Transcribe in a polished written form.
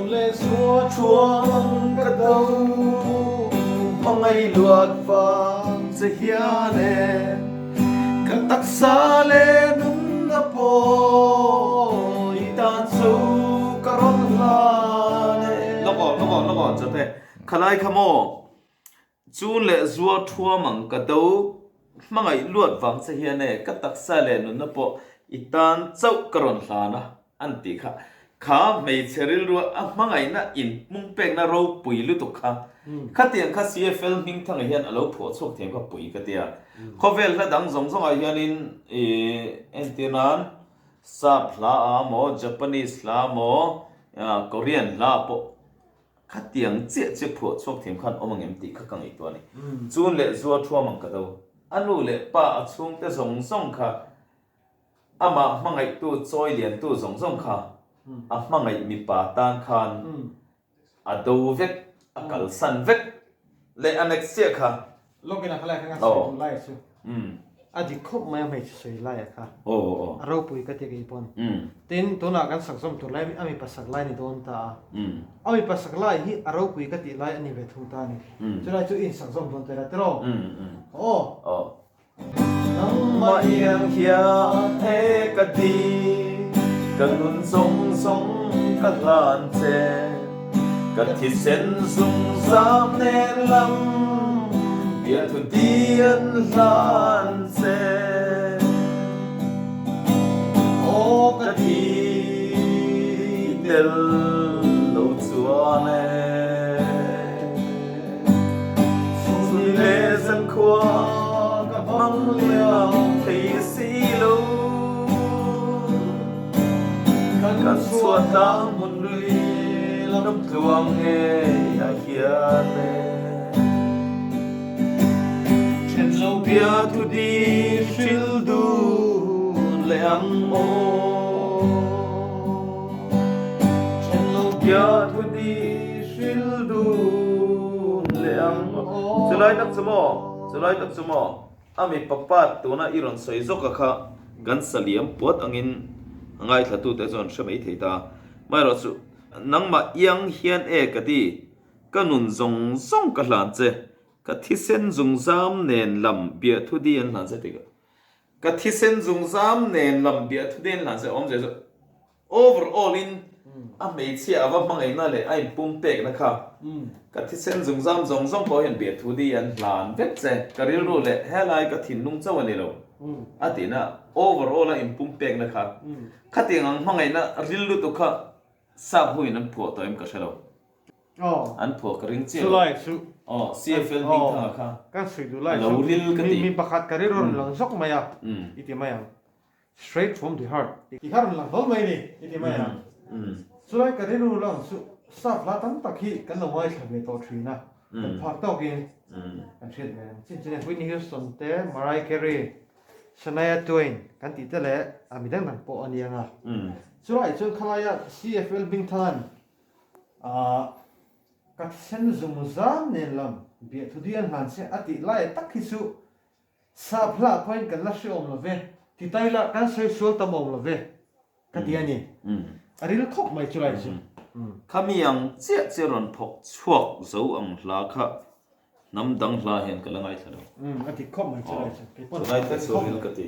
Chun leh zua thuang ka do hmangaih luat vang che hian e ka taksa leh nunna pawh i tan chu ka rawn hlan e. Lawk aw, lawk aw, lawk aw chate khalai kha maw Chun leh zua thuam ang ka do hmangaih luat vang che hian e ka taksa leh nunna pawh i tan chauh ka rawn hlan a an tih kha. Kha hmeichhe rilrua a hmangaihna in pungpekna ropui lutuk kha. Khatiang kha CFL hmingthanga hian a lo phuah chhuak thiam kha pui ka tia. Khawvel hla dang zawng zawngah hianin ih entir nan Sap hla ah maw Japanese hla maw Korean hla ah pawh Khatiang chiah chiah phuah chhuak thiam khan awm angem tih kha ka ngaihtuah a ni. Chun leh zua thuam ang ka do. A nu leh pa a chhungte zawng zawng kha amah hmangaihtu chawi liantu zawng zawng kha a hmangaih mipa tan khan a do vek, a kalsan vek leh a nek chiah kha. Lawkin a khalai kha ka sawi duh lai chu a dik khawp mai a hmeichhe sawi lai a kha a ropui ka ti kei pawn. Tin tunah kan sak zawm tur lai a mipa sak lai ni dawn ta a, a mipa sak lai hi a ropui ka tih lai a ni ve thung ta a ni. Chulai chu i insak zawm dawn ta ila tiraw? Aw. Nangmah iang hian e ka ti, ka nun zawng zawng ka hlan che. Ka thisen zung zam nen lam biathu di an hlan che. Aw ka thi tel lo chuan e. Chhun leh zankhua ka hmang liam thei si lo. Kan chhuah tlang hmun lui lam tluang ngei ah hian e. Then lo bia thu di hril dun leh ang aw. Then lo bia thu di hril dun leh ang aw. Chulai tak chu maw? Chulai tak chu maw? A mi papa tuna i rawn sawi zawk a kha kan saliam puat angin a ngaithlatute chuan hre mai thei ta. Amaherawhchu, nangmah iang hian e ka ti, ka nun zawng zawng ka hlan che, ka thisen zungzam nen lam biahthu di an hlan che tih ka, ka thisen zungzam nen lam biahthu di an hlan che awmzia chu Overall in a hmeichhia a va hmangaihna leh a inpum pekna kha ka thisen zungzam zawng zawng pawh hian biahthu di an hlan vek che, ka rilru leh helai ka thinlung chauh a ni lo a tihna overall a inpum pekna kha khatiang ang hmangaihna ril lutuk kha sap ho in an phuah tawh em ka hre lo. An phuah ka ring chiah lo. Aw CFL Hmingthanga kha a lo ril ka ti. Mi pakhat ka rilru rawn lang zawk mai a i ti mai ang. Straight from the heart. Ti kha rawn lang hlawl mai ni i ti mai a. Chulai ka rilru lang chu staff hla tam tak hi kan lo ngaithla ve tawh thin a, kan phak tawkin kan hriat ve ang. Chin chin Whitney Houston te, Mariah Carey, Shania Twain kan tih te leh a mi dang dang pawh a ni ang a. Chulai chuan khalaia CFL Hmingthanga'n ka thisen zungzam nen lam biahthu dial hlan che a tih lai tak hi chu Sap hlah pawhin kan la hre awm lo ve, ti tai la kan sawi sual tam awm lo ve ka ti a ni. A ril khawp mai chu lai chu. Khami ang chiah chiah rawn phawk chhuak zo ang hla kha hnam dang hla hian ka la ngaithla lo. A dik khawp mai chu lai chu. Chulai te chu ril ka ti.